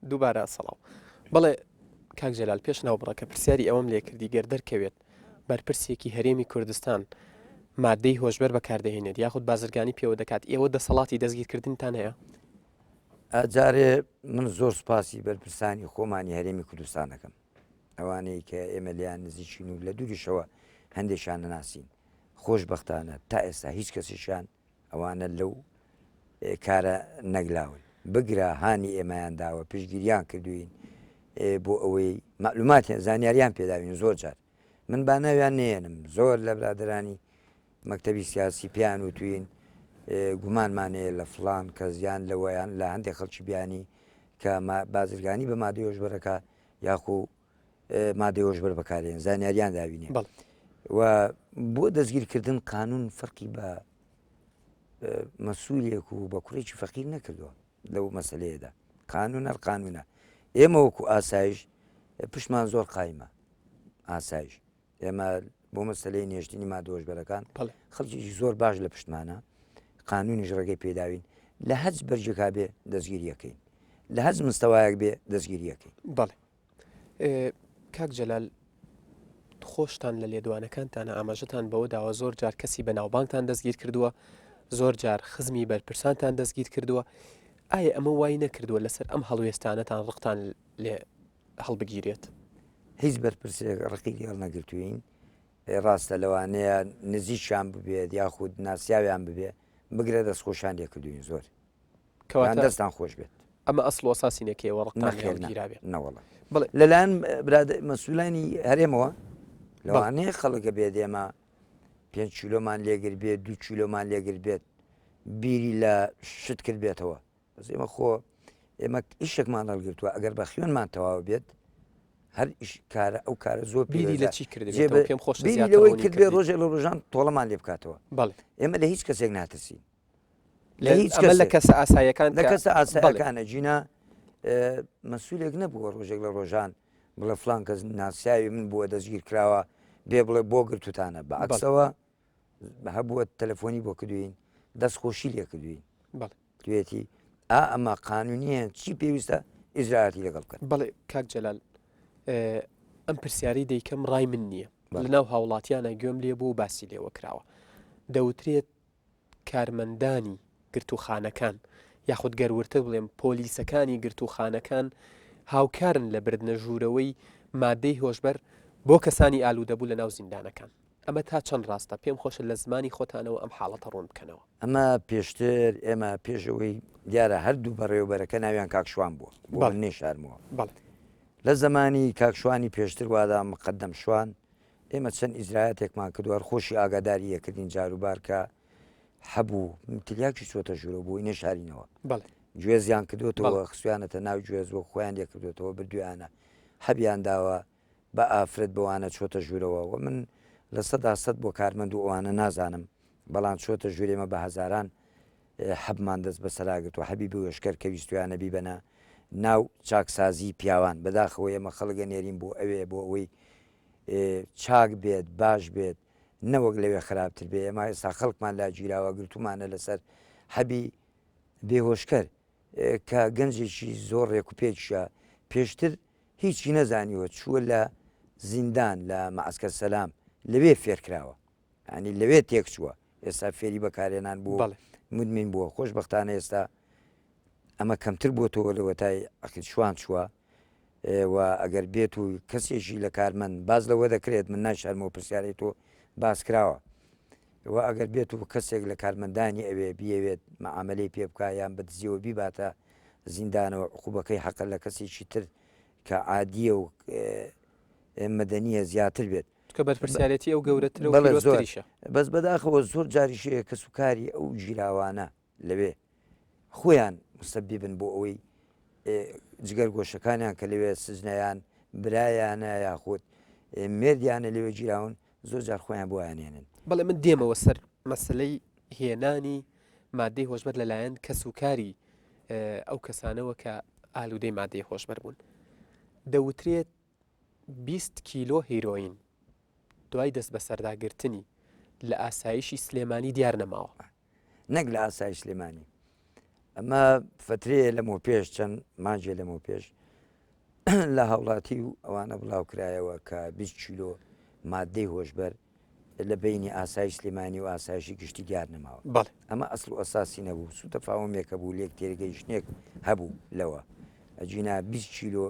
دووبارە سڵاو. بەڵێ کاک جەلال پێش ناوبڕەکە پرسیاری ئەوەم لێکردی گەر دەرکەوێت بەرپرسێکی هەرێمی کوردستان مادەی هۆشبەر بەکاردەهێنێت یاخود بازرگانی پێوە دەکات ئێوە دەسەڵاتی دەستگیرکردنتان هەیە؟ جارێ من زۆر سوپاسی بەرپرسانی خۆمانی هەرێمی کوردستان دەکەم ئەوانەی کە ئێمە لیان نزیکین و لە دووریشەوە هەندێکیان نەناسین خۆشببختانە تا ئێستا هیچ کەسێکیان ئەوانە لەو کارە نەگلاون بگرە هانی ئێمەیان داوە پشتگیریان کردوین بۆ ئەوەی معلوماتیان زانیاریان پێداوین زۆر جار من با ناویان نێنم زۆر لە برادرانی مەکتەبی سیاسی پێیان وتوین گومانمان هەیە لە فلان کەس یان لەوەیان لە هەندێک خەڵکی بیانی کە بازرگانی بە مادەی هۆشبەرەکە یاخو مادەی هۆشبەر بەکارێن زانیاریان داوینێ و بۆ دەستگیرکردن قانون فەرقی بە مەسوولێک و بە کوڕێکی فەقیر نەکردووە لەو مەسلەیەدا قانون هەر قانونە ئێمە وەکو ئاسایش پشتمان زۆر قایمە ئاسایش ئێمە بۆ مەسلەی نێشتنی مادۆشبەرەکان خەڵکیی زۆر باش لە پشتمانە قانونیش ڕێگەی پێداوین لە هەچ بەرجێکا بێ دەستگیریەکەین لە هەچ مستەوایەک بێ دەستگیریەکەین بەڵێ کاک جەلال خۆشتان لە لێدوانەکانتانە ئاماژەتان بەوە داوە زۆر جار کەسی بەناوبانگتان دەستگیر کردووە زۆر جار خزمی بەرپرسانتان دەستگیر کردووە ئایا ئەمە وای نەکردووە لەسەر ئەم هەڵوێستانەتان ڕقتان لێ هەڵبگیرێت؟ هیچ بەرپرسێک ڕقی لێ هەڵنەگرتووین، ڕاستە لەوانەیە نزیکیان ببێت یاخود ناسیاویان ببێ، بگرە دەستخۆشیان لێ کردووین زۆر. کەواتە دەستان خۆش بێت. ئەمە ئەسڵ و ئەساسی نیە کە ئێوە ڕقتان لێ نەخێر نا هەڵگیرابێ. نەوەڵا. بەڵێ. لەلایەن برادە مەسئولانی هەرێمەوە لەوانەیە خەڵکە بێت ئێمە پێنج کیلۆمان لێگر بێت دوو کیلۆمان لێگر بێت بیری لە شت کرد بێتەوە بەس ئێمە خۆ ئێمە ئیشێکمان هەڵگرتووە ئەگەر بە خوێنمان تەواو بێت هەر ئیش کارە ئەو کارە زۆر بیری لە چی کرد پێم خۆش بیری لەوەی کرد بێ ڕۆژێک لە ڕۆژان تۆڵەمان لێ بکاتەوە بەڵێ ئێمە لە هیچ کەسێک ناترسین لە هیچ کەس لە کەسە ئاسایەکان لە کەسە ئاسایەکانە جینا مەسولێک نەبووە ڕۆژێک لە ڕۆژان بڵێ فلان کەس ناسیاوی من بووە دەستگیر کراوە بێ بڵێ بۆ گرتوتانە بە عکسەوە هەبووە تەلەفۆنی بۆ کردوین دەست خۆشی لێ کردوین توێتی ئا ئەمە قانونیە چی پێویستە ئیجراتی لەگەڵ بکەن بەڵێ کاک جەلال ئەم پرسیاری دەیکەم ڕای من نییە لەناو هاوڵاتیانە گوێم لێ بوو باسی لێوە کراوە دەوترێت کارمەندانی گرتووخانەکان یاخود گەر وردتر بڵێم پۆلیسەکانی گرتووخانەکان هاوکارن لە بردنە ژوورەوەی مادەی هۆشبەر بۆ کەسانی ئالوودەبوو لە ناو زیندانەکان. ئەمە تا چەند ڕاستە؟ پێم خۆشە لە زمانی خۆتانەوە ئەم حاڵەتە ڕوون بکەنەوە. ئەمە پێشتر ئێمە پێش ئەوەی دیارە هەردوو بەڕێوەبەرەکە ناویان کاک شوان بووە بۆ من نەیشارمەوە. بەڵێ. لە زەمانی کاک شوانی پێشتر وادا مقەدەم شوان ئێمە چەند ئیجرایاتێکمان کردو هەر خۆشی ئاگاداری ئەکردین جاروبار کە حەبوو تلیاکی چۆتە ژوورەوە بۆی نەشارینەوە بەڵێ گوێزیان کردوتەوە خسویانەتە ناو گوێز وەک خۆیان لێ کردوتەوە بردویانە حەبیان داوە بە ئافرەت بەوانە چۆتە ژوورەوە و من 100% بۆ کارمەند و ئەوانە نازانم بەڵام چۆتە ژوورێمە بە هەزاران حەبمان دەست بەسەرا گرتووە، حەبی بوێشکەر کە ویستویانە بیبەنە ناو چاکسازی پیاوان، بەداخەوە ئێمە خەڵک ئەنێرین بۆ ئەوێ بۆ ئەوەی چاک بێت باش بێت نەوەک لەوێ خراپتر بێ، ئێمە ئێستا خەڵکمان لاگیراوە گرتومانە لەسەر حەبی بێهۆشکەر کە گەنجێکی زۆر ڕێکوپێکیشە پێشتر هیچی نەزانیوە چووە لە زیندان لە مەعسکەر سەلام لەوێ فێرکراوە ینی لەوێ تێکچووە ئێستا فێری بەکارهێنان بووە و مدمین بووە خۆشببختانە ئێستا ئەمە کەمتر بۆتەوە لەوەتای عقید شوان چووە و ئەگەر بێت و کەسێکی لە کارمەند باز لەوە دەکرێت من ناشارمەوە پرسیارەی تۆ باس کراوە و ئەگەر بێت و کەسێک لە کارمەندانی ئەوێ بیەوێت معاملەی پێ بکە یان بە دزیەوە بیباتە زیندانەوە عقوبەکەی حەقە لە کەسێکی تر کە عادیە و مەدەنیە زیاتر بێت چونکە بەرپرسیارێتی ئەو گەورەترە و بەڵێ زۆر پیرۆزتریشە. بەس بەداخەوە زۆر جاریش هەیە کەسوکاری ئەو گیراوانە لەوێ خۆیان مسەبیبن بۆ ئەوەی جگەر گۆشەکانیان کە لەوێ سجنەیان برایانە یاخود مێردیانە لەوێ گیراون زۆر جار خۆیان بۆیان هێنن. بەڵێ من دێمەوە سەر مەسەلەی هێنانی مادەی هۆشبەر لەلایەن کەسوکاری ئەو کەسانەوە کە ئالوودەی مادەی هۆشبەر بوون. دەوترێت 20 کیلۆ هیرۆین دوای ئەمە فەترەیە لەمەو پێش چەند مانگێ لەمەو پێش لە هاوڵاتی و ئەوانە بڵاو کرایەوە کە 20 کیلۆ مادەی هۆشبەر لە بینی ئاسایش سلێمانی و ئاسایشی گشتی دیار نەماوە بەڵێ. ئەمە ئەسڵ و ئەساسی نەبوو سو تەفاومێکە بوو لێک تێگەیشتنێک هەبوو لەوە ئەگینا 20 کیلۆ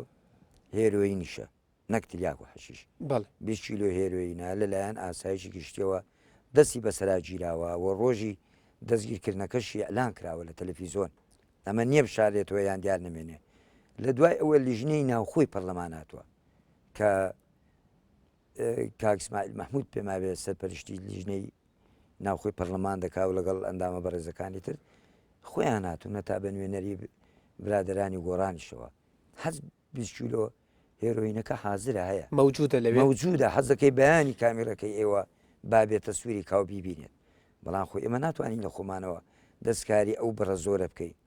هێرۆینیشە نەک تلیاک و حەشیش. بەڵێ. 20 کیلۆ هێرۆینە لەلایەن ئاسایشی گشتیەوە دەستی بەسەرا گیراوە و ڕۆژی دەستگیرکردنەکەشی ئیعلان کراوە لە تەلەفیزۆن. ئەمە نیە بشارێتەوە یان دیار نەمێنێ. لە دوای ئەوە لیژنەی ناوخۆی پەرلەمان هاتووە کە کاک ئیسماعیل مەحمود پێماوێ سەرپەرشتی لیژنەی ناوخۆی پەرلەمان دەکا و لەگەڵ ئەندامە بەڕێزەکانی تر خۆیان هاتوونە تا بە نوێنەری برادەرانی گۆڕانیشەوە حەز 20 کیلۆ هێرۆینەکە حازرە هەیە. مەوجودە لەوێ؟ مەوجودە حەزەکەی بەیانی کامیڕەکەی ئێوە با بێتە سوری کاو بیبینێت بەڵام خۆ ئێمە ناتوانین لە خۆمانەوە دەستکاری ئەو بڕە زۆرە بکەین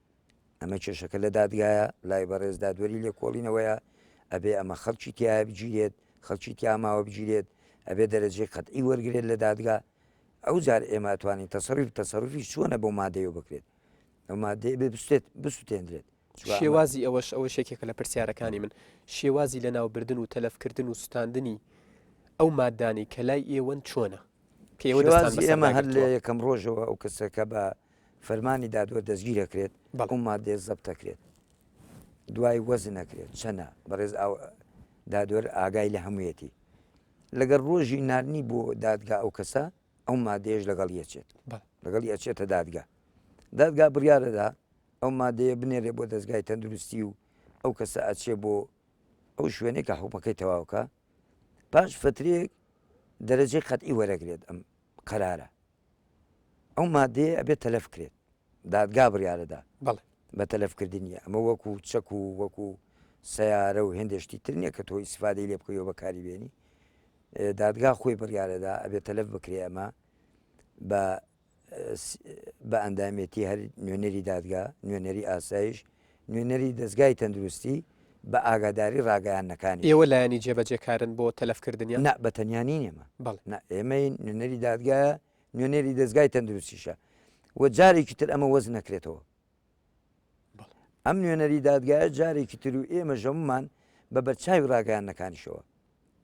ئەمە کێشەکە لە دادگایە لای بەڕێز دادوەری لێکۆڵینەوەیە ئەبێ ئەمە خەڵکی تایە بگیرێت خەڵکی تیاماوە بگیرێت ئەبێ دەرەجەی قەتعی وەرگێت لە دادگا ئەو جار ئێمە توانین تەسەروف تەسەروفی چۆنە بۆ مادەیە بکرێت ئەو مادەیە بێ بسوێت بسوتێندرێت شێوازی ئەوەش ئەوەش یەکێکە لە پرسیارەکانی من شێوازی لەناوبردن و تەلەفکردن و سوتاندنی ئەو مادانەی کە لای ئێوەن چۆنە؟ کە ئێوە دەستان شێوازی ئێمە بەسەردا هەر لە گرتووە؟ یەکەم ڕۆژەوە ئەو کەسە کە بە فەرمانی دادوەر دەستگیر ئەکرێت بەڵێ. ئەو مادەیە زەبت ئەکرێت دوای وەزن ئەکرێت چەنە بەڕێز ئاو دادوەر ئاگای لە هەموویەتی لەگەڵ ڕۆژی ناردنی بۆ دادگا ئەو کەسە ئەو مادەیەش لەگەڵی ئەچێت بەڵێ. لەگەڵی ئەچێتە دادگا دادگا بڕیارەدا ئەو مادەیە بنێرێ بۆ دەزگای تەندروستی و ئەو کەسە ئەچێ بۆ ئەو شوێنەی کە حوکمەکەی تەواوکە پاش فترێک دەرەجەی قەتعی وەرەگرێت ئەم قەرارە ئەو مادەیە ئەبێت تەلەف کرێت دادگا بڕیارەدا بەڵێ بە تەلەفکردنیە ئەمە وەکو چەک و وەکو سیارە و هێندێشتی تر نییە کە تۆ ئیسفادەی لێ بکەیەوە بەکاری بێنی دادگا خۆی بڕیارەدا ئەبێت تەلەف بکرێ ئەمە بە بە ئەندامێتی هەر نوێنەری دادگا، نوێنەری ئاسایش، نوێنەری دەزگای تەندروستی بە ئاگاداری ڕاگەیاندنەکانیش. ئێوە لایەنی جێبەجێکارن بۆ تەلەفکردنیان؟ نا، بە تەنیا نین ئێمە. بەڵێ. نا، ئێمەین، نوێنەری دادگایە، نوێنەری دەزگای تەندروستیشە و جارێکی تر ئەمە وەزن نەکرێتەوە. بەڵێ. ئەم نوێنەری دادگایە جارێکی تر و ئێمەش هەموومان بە بەرچاوی ڕاگەیاندنەکانیشەوە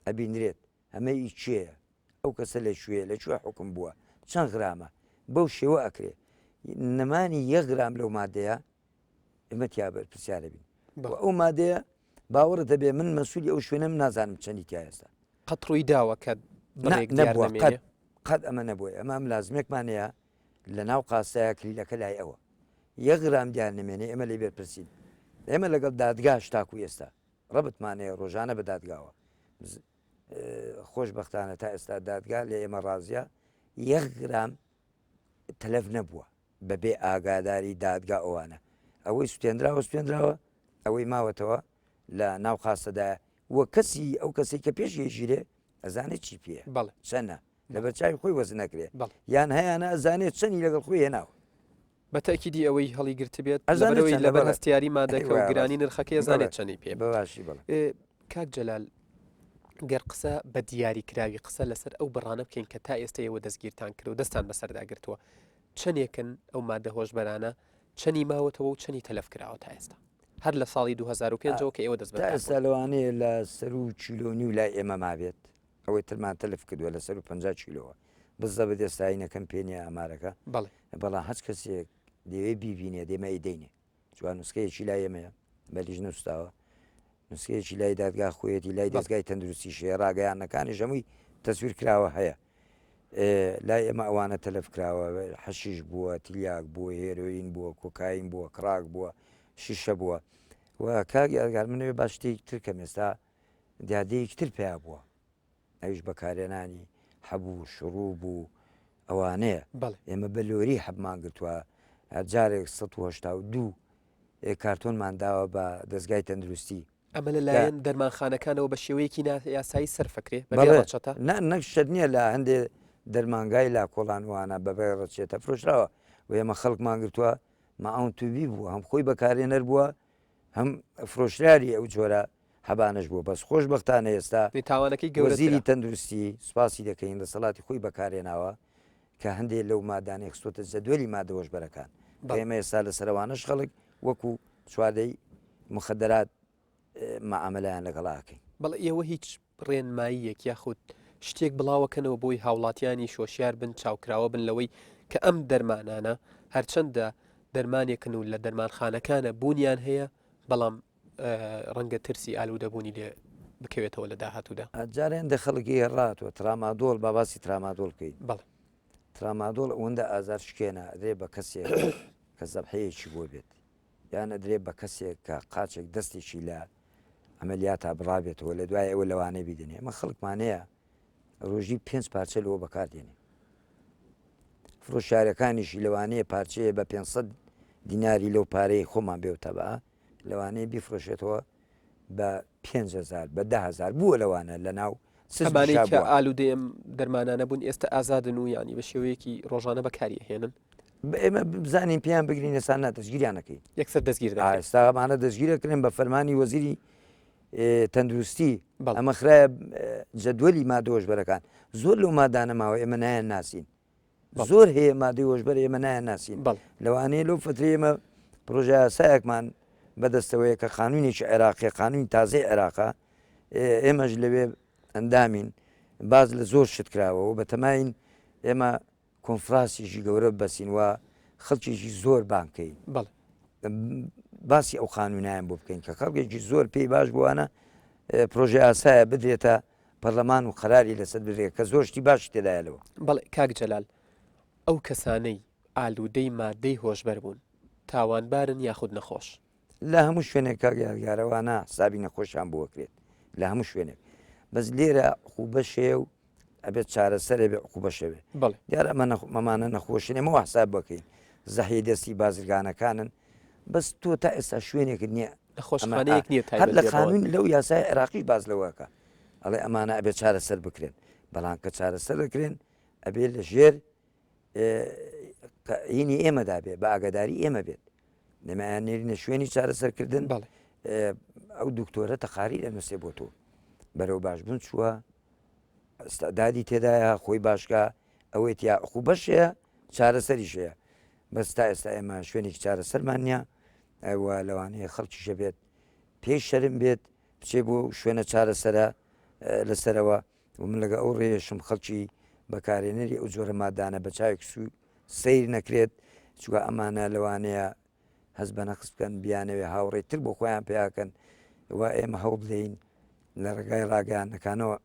ئەبینرێت. ئەمە ئی کێیە؟ ئەو کەسە لە کوێیە؟ لە کوێ حوکم بووە؟ چەند غرامە؟ بەو شێوە ئەکرێ. نەمانی یەک غرام لەو مادەیە ئێمە تیا بەرپرسیارە بین. بەڵێ. ئەو مادەیە باوەڕت هەبێ من مەسوولی ئەو شوێنەم نازانم چەندی تیا ئێستا. قەت ڕووی داوە کە نا بڕێک دیار نەبووە قەت نەمێنێ؟ قەت ئەمە نەبووە. ئێمە ئەم لازمێکمان هەیە لە ناو قاسەیە کلیلەکە لای ئەوە. یەک غرام دیار نەمێنێ ئێمە لێی بەرپرسین. ئێمە لەگەڵ دادگاش تاکوو ئێستا ڕەبتمان هەیە ڕۆژانە بە دادگاوە. خۆشبەختانە تا ئێستا دادگا لە ئێمە ڕازیە یەک گرام تەلەف نەبووە بەبێ ئاگاداری دادگا ئەوانە ئەوەی سوتێنراوە سوتێنراوە ئەوەی ماوەتەوە لە ناو خاستەدایە و کەسی ئەو کەسی کە پێش یەژیرێ ئەزانێت چی پێ بەڵێ چەنە لەبەر چاوی خۆی وەزن نەکرێ بەڵێ یان هەیانە ئەزانێت چەنی لەگەڵ خۆی هێناوە بە تەئکیدی ئەوەی هەڵیگرتبێت ئەزانێت لەبەرئەوەی چەندە لەبەر بەڵێ هەستیاری مادەکە و ئەی گرانی ڕاست نرخەکەی بەڵێ ئەزانێت چەنی پێ بە باشی بەڵێ کاک جەلال گەر قسە بە دیاری کراوی قسە لەسەر ئەو بڕانە بکەین کە تا ئێستا ئێوە دەستگیرتان کرد و دەستان بەسەردا گرتووە چەندێکن ئەو مادە هۆشبەرانە چەنی ماوەتەوە و چەنی تەلەف کراوە تا ئێستا هەر لە ساڵی 2005 ەوە کە ئێوە دەست تا بەکار ئێستا بوون؟ لەوانەیە لە سەروو کیلۆ نیو لای ئێمە مابێت ئەوەی ترمان تەلف کردووە لە سەروو 50 کیلۆوە بزەبت ئێستا هینەکەم پێ نییە ئامارەکە بەڵێ. بەڵام هەچ کەسێک دەیەوێت بیبینێت ئێمە ئەیدەینێ چوار نوسخەیەکی لای ئێمەیە بە لیژنە نووسراوە نوسخەیەکی لای دادگا خۆیەتی لای دەزگای تەندروستیش هەیە ڕاگەیاندنەکانیش هەمووی تەسویر کراوە هەیە لای ئێمە ئەوانە تەلەف کراوە حەشیش بووە تلیاک بووە هێرۆین بووە کۆکاین بووە کڕاک بووە شیشە بووە و کاک یادگار منەوێ با شتێک تر کەم ئێستا دیاردەیەکی تر پیا بووە ئەویش بەکارهێنانی حەب و شڕوب و ئەوانەیە. بەڵێ. ئێمە بە لۆری حەبمان گرتووە، هەر جارێک 182 کارتۆنمان داوە بە دەزگای تەندروستی. ئەمە لە لایەن دەرمانخانەکانەوە بە شێوەیەکی نایاسایی سەرف ئەکرێ بەبێ بەڵێ. ڕەچەتە؟ نا نەک شەرت نییە لە هەندێ دەرمانگای لا کۆڵان وانە بەبێ ڕەچەتە فرۆشراوە و ئێمە خەڵکمان گرتووە ماعون توبی بووە هەم خۆی بەکارهێنەر بووە هەم فرۆشراری ئەو جۆرە حەبانەش بووە بەس خۆشبەختانە ئێستا تاوانەکەی گەورەترە. وەزیری تەندروستی سوپاسی دەکەین دەسەڵاتی خۆی بەکارهێناوە کە هەندێ لەو مادانەی خستۆتە جەدوەلی مادە هۆشبەرەکان. ئێمە ئێستا لە سەرەوانەش خەڵک وەکو چواردەی مخدرات مەعامەلەیان لەگەڵا ئەکەین. بەڵێ ئێوە هیچ ڕێنماییەک یاخود شتێک بڵاوەکەنەوە بۆی هاوڵاتیانی شۆشیار بن چاوکراوە بن لەوەی کە ئەم دەرمانانە هەرچەندە دەرمانێکن و لە دەرمانخانەکانە بوونیان هەیە بەڵام ڕەنگە ترسی ئالوودەبوونی لێ بکەوێتەوە لە داهاتوودا. جارێ هەندێک خەڵکی هێڕاتوە ترامادۆڵ با باسی ترامادۆڵ بکەین. بەڵێ. ترامادۆڵ ئەوەندە ئازار شکێنە ئەدرێ بە کەسێک کە زەبحەیەکی بۆ بێت یان ئەدرێ بە کەسێک کە قاچێک دەستێکی لە عەمەلیاتا بڕابێتەوە لە دوای ئەوە لەوانەیە بیدەنێ ئەمە خەڵکمان هەیە ڕۆژی پێنج پارچە لەوە بەکار دێنێ فرۆشیارەکانیشی لەوانەیە پارچەیە بە 500 دیناری لەو پارەی خۆمان بێ و تەبا لەوانەیە بیفرۆشێتەوە بە 5هزار بە دههزار بووە لەوانە لە ناو ئەمانەی کە ئالوودەی ئەم دەرمانانە بوون ئێستا ئازادن و یانی بە شێوەیەکی ڕۆژانە بەکاری ئەهێنن؟ ئێمە بزانین پێیان بگرین ئێستا نا دەستگیریان نەکەین. یەکسەر دەستگیر دەکرێن. ئێستا ئەمانە دەستگیر دەکرێن بە فەرمانی وەزیری تەندروستی ئەمە خرایە جەدوەلی مادە هۆشبەرەکان زۆر لەو مادانە ماوە ئێمە نایان ناسین. زۆر هەیە مادەی هۆشبەر ئێمە نایان ناسین لەوانەیە لەو فترەی ئێمە پرۆژە یاسایەکمان بەدەستەوەیە کە قانونێکی عێراقی قانونی تازەی عێراقا ئێمەش لەوێ ئەندامین باز لە زۆر شت کراوە و بەتەماین ئێمە کۆنفراسیشی گەورە بەسین و خەڵکێکی زۆر بانکەین باسی ئەو قانونیان بۆ بکەین کە خەڵکێکی زۆر پێی باش بووانە پرۆژه یاسایە بدرێتە پەرلەمان و قەراری لەسەر بدرێت کە زۆر شتی باشی تێدایە لەوە. بەڵێ کاک جەلال ئەو کەسانەی ئالوودەی مادەی هۆشبەر بوون تاوانبارن یاخود نەخۆش؟ لە هەموو شوێنێک کاک یادگار ئەوانە حسابی نەخۆشیان بۆ ئەکرێت لە هەموو شوێنێک بەس لێرە عقوبەش هەیە و ئەبێت چارەسەر هەبێ عقوبەش هەبێ بەڵێ. دیارە ئەمە ئەمانە نەخۆشن ئێمە وا حساب بکەین زەحیە دەستی بازرگانەکانن بەس تۆ تا ئێستا شوێنێکت نییە نەخۆشخانەیەک نییە هەر لە قانون لەو یاسای عێراقیش باس لەوەکە ئەڵێ ئەمانە ئەبێ چارەسەر بکرێن بەڵام کە چارەسەر دەکرێن ئەبێ لە ژێر هینی ئێمەدا بێ بە ئاگاداری ئێمە بێت نەمایان نێرینە شوێنی چارەسەرکردن ئەو دکتۆرە تەقاری دەنووسێ بۆ تۆ بەرەو باشبوون چووە ئەستادادی تێدایە خۆی باشکە ئەوەی تیا عقوبەش هەیە چارەسەریش هەیە بەس تا ئێستا ئێمە شوێنێکی چارەسەرمان نییە و لەوانەیە خەڵکیشە بێت پێی شەرم بێت بچێ بۆ شوێنە چارەسەرە لەسەرەوە و من لەگە ئەو ڕێیەشم خەڵکی بەکارێنەری ئەو جۆرە مادانە بە چاوێک سوور سیر نەکرێت چووە ئەمانە لەوانەیە هەست بە نەقس بکەن بیانەوێ هاوڕێ تر بۆ خۆیان پیاکەن و ئێمە هەوڵ بدەین لە ڕێگای ڕاگەیاندنەکانەوە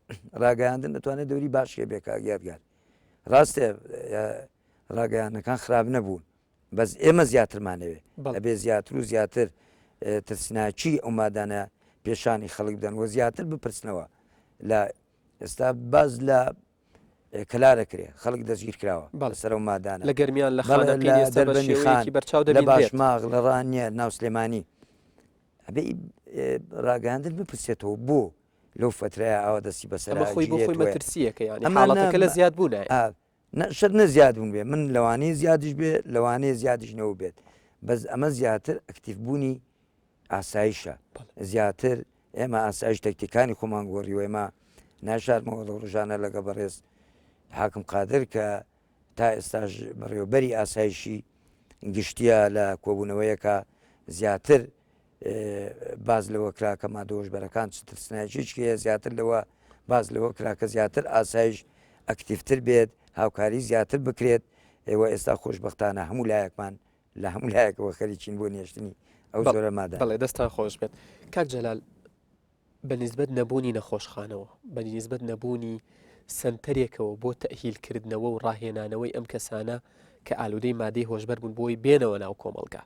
ڕاگەیاندن دەتوانێت دەوری باشی بێ کاک یادگار ڕاستێ ڕاگەیاندنەکان خراپ نەبوون بەس ئێمە زیاترمانەوێ ئەبێ زیاتر و زیاتر ترسناکی ئەو مادانە پێشانی خەڵک بدەن و زیاتر بپرسنەوە لە ئێستا باز لە کەلارە کرێ خەڵک دەستگیر کراوە بەڵێ لەسەر ئەو مادانە لە گەرمیان لە بەڵێ خانەقین لە ئێستا بە دەربەندی خان شێوەیەکی بەرچاو لە دەبینرێت. باشماغ لە ڕانیە ناو سلێمانی ئەبێ ڕاگەیاندن بپرسێتەوە بۆ لەو فەترەیە ئاوا دەستی بەسەرا ئەمە خۆی بۆ گیرێت خۆی وە مەترسییەکە یانی ئەمانە حاڵەتەکە لە زیادبوونایە. ئا نە شەرت نە زیادبوون بێ من لەوانەیە زیادیش بێ لەوانەیە زیادیش نەوبێت بەس ئەمە زیاتر ئەکتیڤ بوونی ئاسایشە زیاتر ئێمە ئاسایش تەکتیکانی خۆمان گۆڕیوە ئێمە ناشارمەوە لەو ڕژانە لەگە بەڕێز حاکم قادر کە تا ئێستاش بەڕێوەبەری ئاسایشی گشتیە لە کۆبوونەوەیەکە زیاتر باز لەوە کرا کە مادەهۆشبەرەکان چ ترسناکیی هەیە زیاتر لەوە باز لەوە کرا کە زیاتر ئاسایش ئەکتیفتر بێت هاوکاری زیاتر بکرێت ئێوە ئێستا خۆشببختانە هەموو لایەکمان لە هەموو لایەکەوە خەریکین بۆ نێشتنی ئەو جۆرە مادە. بەڵێ دەستتان خۆش بێت کاک جەلال بە نیسبەت نەبوونی نەخۆشخانەوە بە نیسبەت نەبوونی سەنتەرێکەوە بۆ تەئهیلکردنەوە و ڕاهێنانەوەی ئەم کەسانە کە ئالوودەی مادەی هۆشبەر بوون بۆی بێنەوە ناو کۆمەڵگا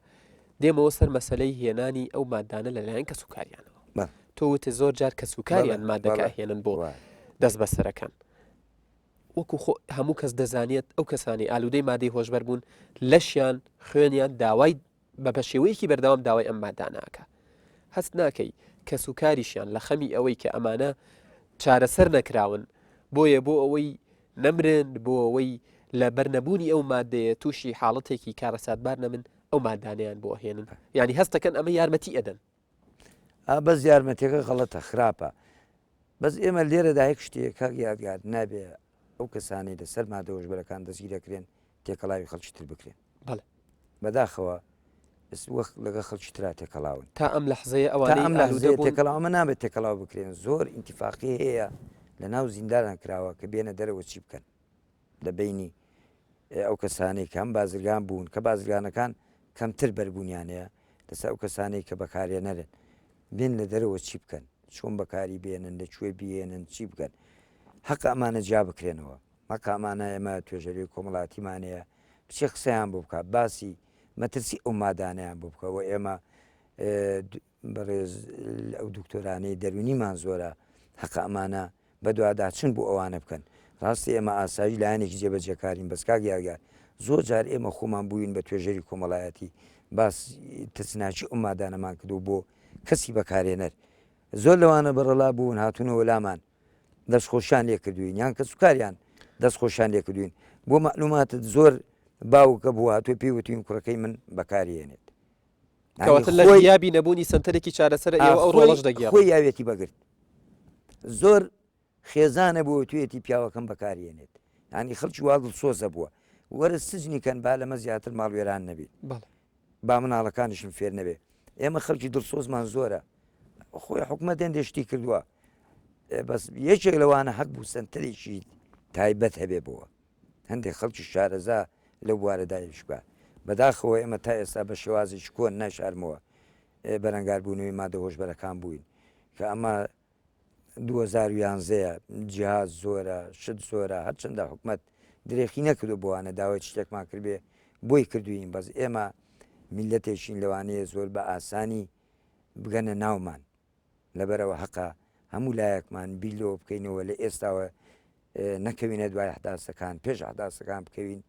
دێمەوە سەر مەسەلەی هێنانی ئەو مادانە لەلایەن کەسوکاریانەوە تۆ وتت زۆر جار کەسوکاریان مادەکە ئەهێنن بۆ دەست بەسەرەکان وەکو خۆ هەموو کەس دەزانێت ئەو کەسانەی ئالوودەی مادەی هۆشبەر بوون لەشیان خوێنیان داوای بە بە شێوەیەکی بەردەوام داوای ئەم مادانە ئەکا هەست ناکەی کەس و کاریشیان لە خەمی ئەوەی کە ئەمانە چارەسەر نەکراون بۆیە بۆ ئەوەی نەمرن بۆ ئەوەی لە بەرنەبوونی ئەو مادەیە تووشی حاڵەتێکی کارەساتبار نەبن ئەو مادانیان بۆ ئەهێنن یعنی هەستەکەن ئەمە یارمەتی ئەدەن ئا بەس یارمەتیەکە غەڵەتە خراپە بەس ئێمە لێرەدا یەک شتێک کاک یادگار نابێ ئەو کەسانەی لەسەر مادە هۆشبەرەکان دەستگیر دەکرێن تێکەڵاوی خەڵکی تر بکرێن بەڵێ. بەداخەوە وەک لەگە خەڵکی ترا تێکەڵاون. تا ئەم لەحزەیە ئەوانەی ئالوودە بوون. تێکەڵاو ئەمە نابێت تێکەڵاو بکرێن زۆر ئینتیفاقی هەیە لە ناو زیندانان کراوە کە بێنە دەرەوە چی بکەن لە بینی ئەو کەسانەی کە هەم بازرگان بوون کە بازرگانەکان کەمتر بەربوونیان هەیە لەسەر ئەو کەسانەی کە بەکارێنەرن بێن لە دەرەوە چی بکەن چۆن بەکاری بێنن لە کوێ بیێنن چی بکەن حەق ئەمانە جیا بکرێنەوە مەکە ئەمانە ئێمە توێژەری کۆمەڵاتیمان هەیە بچێ قسەیان بۆ بکە باسی مەترسی ئەو مادانیان بۆ بکە و ئێمە بەڕێز ئەو دکتۆرانەی دەرونیمان زۆرە حەقە ئەمانە بەدواداچون بۆ ئەوانە بکەن ڕاستی ئێمە ئاسایش لایەنێکی جێبەجێکارین بەس کاک یادگار زۆر جار ئێمە خۆمان بووین بە توێژەری کۆمەڵایەتی باس ترسناکی ئەو مادانەمان کردو بۆ کەسی بەکارێنەر زۆر لەوانە بەڕەلا بوون هاتوونەوە لامان دەستخۆشیان لێ کردوین یان کەسوکاریان دەستخۆشیان لێ کردوین بۆ مەعلوماتت زۆر باوکە بوو هاتووە پێی وتوین کوڕەکەی من بەکارێنێت کەواتە لە غیابی نەبوونی سەنتەرێکی چارەسەر ئێوە ئەو ڕۆڵەش دەگێڕن. خۆی یاوێتی بەگرت زۆر خێزانە بۆ توێتی پیاوەکەم بەکارێنێت ینی خەڵکی وا دڵسۆزە بووە وەرە سجنی کەن با لەمە زیاتر ماڵوێران نەبیت با مناڵەکانیشم فێر نەبێ ئێمە خەڵکی دڵسۆزمان زۆرە خۆی حکومەت هێندێ شتی کردووە بەس یەکێک لەوانە حەق بوو سنتەرێکی تایبەت هەبێ بووە هەندێک خەڵکی شارەزا لەو بوارەدا ئیش بکات. بەداخەوە ئێمە تا ئێستا بە شێوازێکی کۆن نایشارمەوە بەرەنگاربوونەوەی مادە هۆشبەرەکان بووین کە ئەمە 2011 یە جیهاز زۆرە شت زۆرە هەرچەندە حکومەت درێخی نەکردو بۆوانە داوای شتێکمان کردبێ بۆی کردوین بەس ئێمە میلەتێکین لەوانەیە زۆر بە ئاسانی بگەنە ناومان لەبەرئەوە هەقە هەموو لایەکمان بیر لەوە بکەینەوە لە ئێستاوە نەکەوینە دوای ئەحداسەکان پێش ئەحداسەکان بکەوین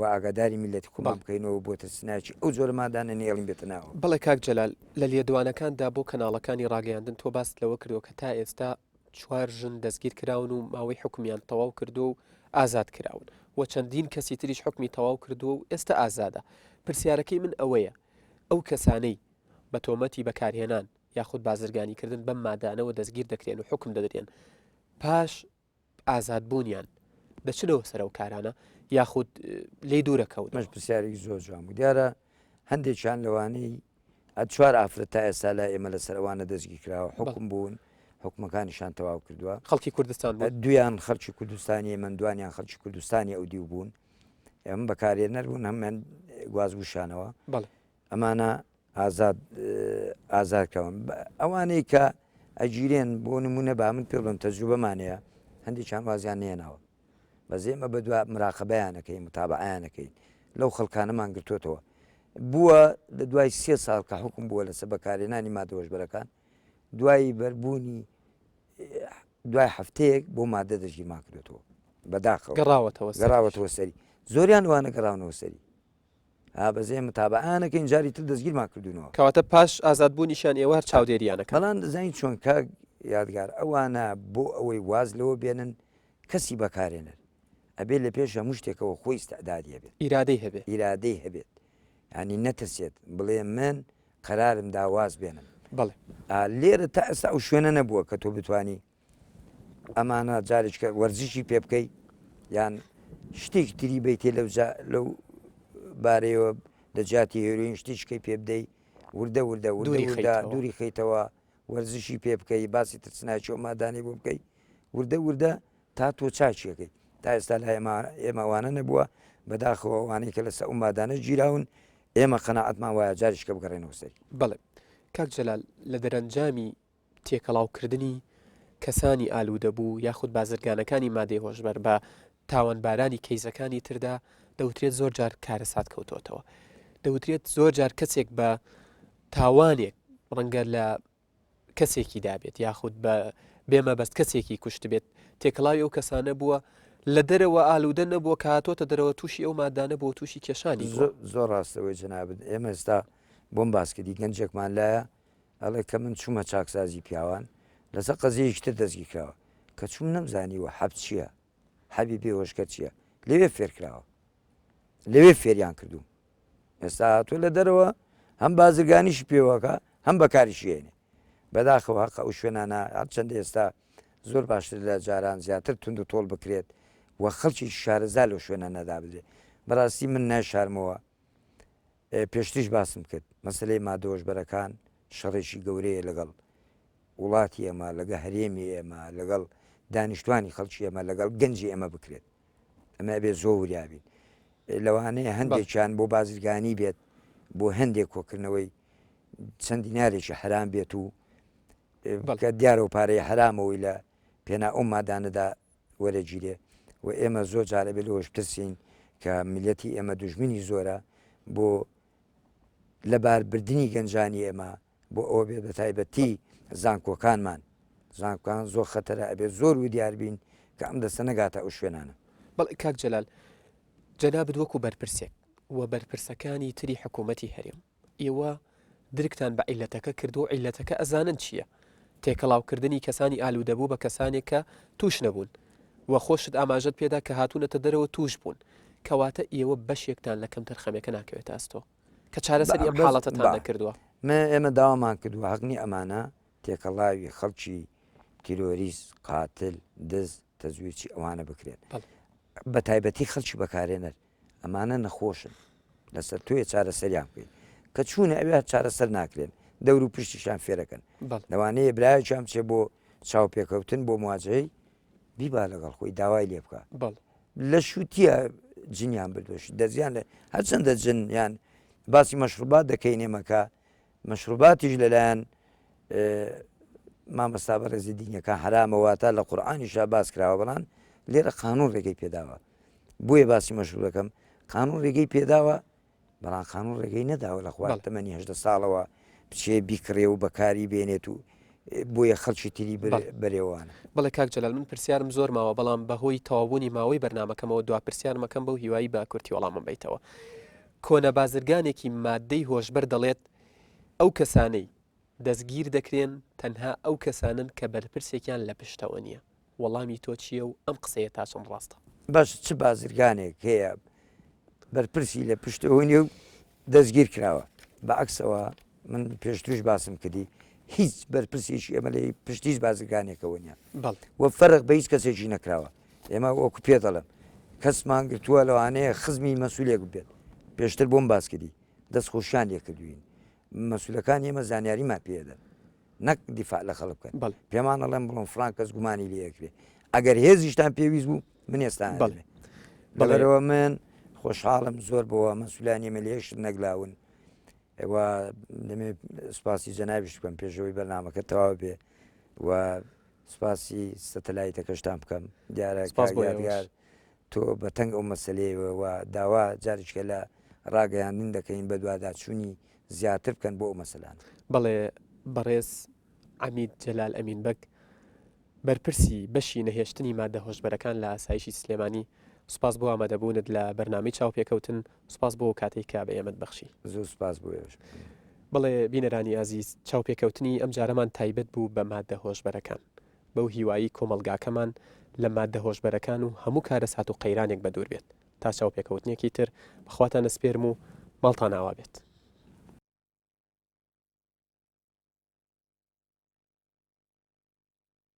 و ئاگاداری میلەتی خۆمان بکەینەوە بۆ ترسناکی ئەو جۆرە مادانە نێڵین بێتە ناوە. بەڵێ کاک جەلال، لە لێدوانەکاندا بۆ کەناڵەکانی ڕاگەیاندن تۆ باست لەوە کردووە کە تا ئێستا چوار ژن دەستگیر کراون و ماوەی حوکمیان تەواو کردووە و ئازاد کراون و چەندین کەسی تریش حوکمی تەواو کردووە و ئێستا ئازادە. پرسیارەکەی من ئەوەیە ئەو کەسانەی بە تۆمەتی بەکارهێنان یاخود بازرگانیکردن بەم مادانەوە دەستگیر دەکرێن و حوکم دەدرێن پاش ئازادبوونیان دەچنەوە سەر ئەو کارانە یاخود لێی دوورەکەون؟ ئەمەش پرسیارێکی زۆر جوان بوو دیارە هەندێکیان لەوانەی چوار ئافرەت تا ئێستا لای ئێمە لەسەر ئەوانە دەستگیر کراوە حکم بوون حکومەکانیشان تەواو کردووە خەڵکی کوردستان بوون دویان خەڵکی کوردستانی ئێمەن دوانیان خەڵکی کوردستانی ئەو دیو بوون ئەم بەکارێنەر بوون هەمان گوازبووشانەوە بەڵێ ئەمانە ئازاد ئازاد کراون ئەوانەی کە ئەگیرێن بۆ نمونە با من پێ بڵێم تەجروبەمان هەیە هەندێکیان وازیان نێناوە بەس ئێمە بەدوا مراقبەیانەکەین متابعیانەکەین لەو خەڵکانەمان گرتوتەوە بووە لە دوای سێ ساڵ کە حکوم بووە لەسەر بەکارهێنانی مادە هۆشبەرەکان دوای بەربوونی دوای هەفتەیەک بۆ مادە دەستگیرمان کردوتەوە بەداخەوە گەڕاوەتەوە گەڕاوەتەوە سەری زۆریان وانە گەڕاونەوە سەری ها بەس ئێمە متابعەیان ئەکەین جاری تر دەستگیرمان کردوونەوە. کەواتە پاش ئازادبوونیشیان ئێوە هەر چاودێریان ئەکەن. بەڵام دەزانی چۆن کاک یادگار ئەوانە بۆ ئەوەی واز لەوە بێنن کەسی بەکارێنەر ئەبێ لە پێش هەموو شتێکەوە خۆی ئیستعدادی هەبێت. ئیرادەی هەبێ. ئیرادەی هەبێت یانی نەترسێت بڵێ من قەرارم دا واز بێنم. بەڵێ. لێرە تا ئێستا ئەو شوێنە نەبووە کە تۆ بتوانی ئەمانە جارێکە وەرزشی پێ بکەی یان شتێکی تری بیتێ لەو لەو بارەیەوە لە جیاتی هێرۆین شتێکەی پێ بدەی وردە وردە وردە دووری خەیتەوە وەرزشی پێ بکەی باسی ترسناکی و مادانی بۆ بکەی وردە وردە تا تۆ چاچیەکەی تا ئێستا لای ئێمەوانە نەبووە بەداخەوە ئەوانەی کە لەسەر ئەو مادانە گیراون ئێمە قەنەعەتمان وایە جاریشکە بگەڕێنەوە سەری. بەڵێ کاک جەلال لە دەرەنجامی تێکەڵاوکردنی کەسانی ئالوودەبوو یاخود بازرگانەکانی مادەی هۆشبەر بە تاوانبارانی کەیسەکانی تردا دەوترێت زۆر جار کارەسات کەوتۆتەوە دەوترێت زۆر جار کەسێک بە تاوانێک ڕەنگە لە کەسێکی دابێت یاخود بە بێمەبەست کەسێکی کوشت بێت تێکەڵاوی ئەو کەسانە بووە لە دەرەوە ئالوودە نەبووە کە هاتۆتە دەرەوە تووشی ئەو مادانە بۆ تووشی کێشانی زۆر ڕاستەوەی جەنابت ئێمە ئێستا بۆم باسکردی گەنجێکمان لایە ئەڵێ کە من چوومە چاکسازی پیاوان لەسەر قەزیەیەکی تر دەستگیر کراوە کە چووم نەمزانیوە حەب چییە حەبی بێهۆشکەر چییە لەوێ فێر کراوە لەوێ فێریان کردووم ئێستا هاتووە لە دەرەوە هەم بازرگانیشی پێوەکە هەم بەکاریشی هێنێ بەداخەوە هەقە ئەو شوێنانە هەرچەندە ئێستا زۆر باشتر لە جاران زیاتر تونند و تۆڵ بکرێت و خەڵکی شارەزا لەو شوێنە نەدابدرێت بەڕاستی من نایشارمەوە. پێشتریش باسم کرد مەسەلەی مادە هۆشبەرەکان شەڕێکی گەورەیە لەگەڵ وڵاتی ئێمە لەگە هەرێمی ئێمە لەگەڵ دانیشتوانی خەڵکی ئێمە لەگەڵ گەنجی ئێمە بکرێت ئەمە ئەبێ زۆر وریابین لەوانەیە هەندێکیان بۆ بازرگانی بێت بۆ هەندێک کۆکردنەوەی چەند دینارێکی حرام بێت و کە دیارە و پارەی حرامەوەی لە پێنا ئەو مادانەدا وەرەگیرێ و ئێمە زۆر جار ئەبێ لەوەش بترسین کە میلەتی ئێمە دوژمنی زۆرە بۆ لەباربردنی گەنجانی ئێمە بۆ ئەوە بێت بە تایبەتی زانکۆکانمان زانکۆکان زۆر خەتەرە ئەبێت زۆر ودیار بین کە ئەم دەستە نەگاتە ئەو شوێنانە. بەڵێ کاک جەلال، جەنابت وەکو بەرپرسێک و بەرپرسەکانی تری حکوومەتی هەرێم، ئێوە درکتان بە عیللەتەکە کردووە و عیللەتەکە ئەزانن چییە، تێکەڵاوکردنی کەسانی ئالوودەبوو بە کەسانێک کە تووش نەبوون و خۆشت ئاماژەت پێدا کە هاتوونەتە دەرەوە تووش بوون، کەواتە ئێوە بەشێکتان لە کەمتەرخەمیەکە ناکەوێتە ئەستۆ کە چارەسەری ئەم حاڵەتەتان نەکردووە. ئێمە داوامان کردووە هەق نییە ئەمانە تێکەڵاوی خەڵکی تیرۆریست، قاتل، دز، تەزویرچی ئەوانە بکرێن. بە تایبەتی خەڵکی بەکارهێنەر. ئەمانە نەخۆشن لەسەر تۆیە چارەسەریان بکەیت کە چوونە ئەوێ چارەسەر ناکرێن دەور و پشتیشان فێرەکەن لەوانەیە برایەکیان بچێ بۆ چاوپێکەوتن بۆ مواجهەی بیبا لەگەڵ خۆی داوای لێ بکە لە شووتیە جنیان بردوش دەزیان لە هەرچەندە جن یان باسی مەشروبات دەکەین ئێمەکە مەشروباتیش لەلایەن مامەستا بەڕێزی دینەکان حرامە واتە لە قورآانیشا باس کراوە بەڵام لێرە قانون ڕێگەی پێداوە بۆیە باسی مەشروب دەکەم قانون ڕێگەی پێداوە بەڵام قانون ڕێگەی نەداوە لە خوار تەمەنی هەدە ساڵەوە بچێ بیکڕێ و بەکاری بێنێت و بۆیە خەڵکی تری بەرێوانە. بەڵێ کاک جەلال من پرسیارم زۆر ماوە بەڵام بەهۆی تەواوبوونی ماوەی بەرنامەکەمەوە دوا پرسیارمەکەم بەو هیوایی بە کورتی وەڵامم بەیتەوە. کۆنە بازرگانێکی ماددەی هۆشبەر دەڵێت ئەو کەسانەی دەستگیر دەکرێن تەنها ئەو کەسانەن کە بەرپرسێکیان لە پشتەوە نییە. وەڵامی تۆ چییە و ئەم قسەیە تا چەند ڕاستە؟ باشە چ بازرگانێک هەیە بەرپرسی لە پشتەوە نیە و دەستگیر کراوە؟ بە عەکسەوە من پێشتریش باسم کردی هیچ بەرپرسێکی ئێمە لە پشت هیچ بازرگانێکەوە نیە و فەرق بە هیچ کەسێکی نەکراوە ئێمە وەکو پێ دەڵێم کەسمان گرتووە لەوانەیە خزمی مەسولێک بێت پێشتر بۆم باس کردی دەست خۆشیان لێکردوین مەسولەکانی ئێمە زانیاریمان پێدەن نەک دیفاع لە خەڵک بکەن بەڵێ. پێمان ئەڵێن بڵۆن فڵان کەس گومانی لێ ئەکرێ ئەگەر هێزیشتان پێویست بوو من ئێستا بەڵێ. بەڵێ. لەبەرئەوە من خۆشحاڵم زۆر بەوە مەسولانی ئێمە لە یەک شت نەگلاون و دەمێ سوپاسی جەنابیشت بکەم پێشەوەی بەرنامەکە تەواو بێ و سوپاسی سەتەلایتەکەشتان بکەم دیارە سپاس کاک بۆ ئێوەش. یادگار تۆ بە تەنگ ئەو مەسەلەیەوە و داوا جارێکیکە لە ڕاگەیاندن دەکەین بەدواداچوونی زیاتر بکەن بۆ ئەو مەسەلانە. بەڵێ بەڕێز عەمید جەلال ئەمین بەگ بەرپرسی بەشی نەهێشتنی مادە هۆشبەرەکان لە ئاسایشی سلێمانی سوپاس بۆ ئامادەبوونت لە بەرنامەی چاوپێکەوتن سوپاس بۆ ئەو کاتەی کە بە ئێمەت بەخشی. زۆر سوپاس بۆ ئێوەش. بەڵێ بینەرانی ئازیز چاوپێکەوتنی ئەمجارەمان تایبەت بوو بە مادە هۆشبەرەکان. بەو هیوایەی کۆمەڵگاکەمان لە ماددە هۆشبەرەکان و هەموو کارەسات و قەیرانێک بەدوور بێت. تا چاوپێکەوتنێکی تر بە خواتان ئەسپێرم و ماڵتان ئاوا بێت.